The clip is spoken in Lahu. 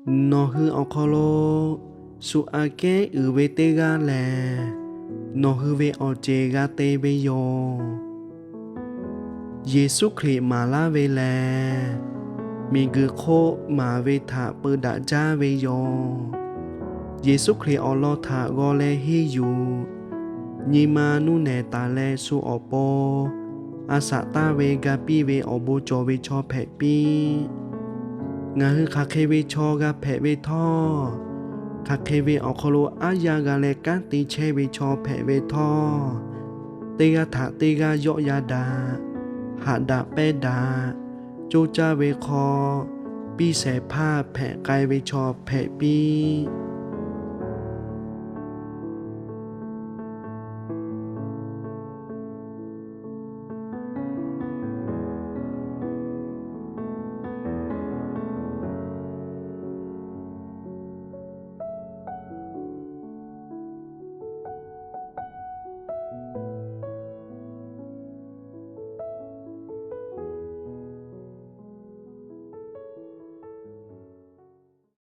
Nawˬ hui awˬ hk'aw lo shu aꞈ kehˉ uiˍ ve teˇ g'aˇ lehˬ, nawˬ hui ve awˬ ceˬ g'a te ve yoˬ. Yeˍsuˆ Hkriꞈ maˍ laˇ ve lehˬ, miˬguiˬ hk'oˆ maˍ ve htaꞈ peu daꞈ jaˇ ve yoˬ. Yeˍsuˆ Hkriꞈ awˬ lawn htaꞈ g'aw leh henˇ yuˬ, nyi ma nuˇ nehˬ taˍ leh shu awˬ pon a shaꞈ taˇ ve ga piˇ ve awˬ bon cawˬ ve chaw hpehꞈ piˇ. Ngaˬ hui hk'aˬ hk'e ve chaw g'a hpehꞈ ve htawˇ, hk'aˬ hk'e ve awˬ hk'aw lo aˉ yaˇ g'a leh kanˉ te chehˇ ve chaw hpehꞈ ve htawˇ, teˇ g'aˇ htaꞈ teˇ g'aˇ yawˆ yan daꞈ, haꞈ daꞈ pehnˇ daꞈ, coˇ caˇ ve hk'aw, piˇ shehˍ hpaˇ hpehꞈ k'ai ve chaw hpehꞈ piˇ.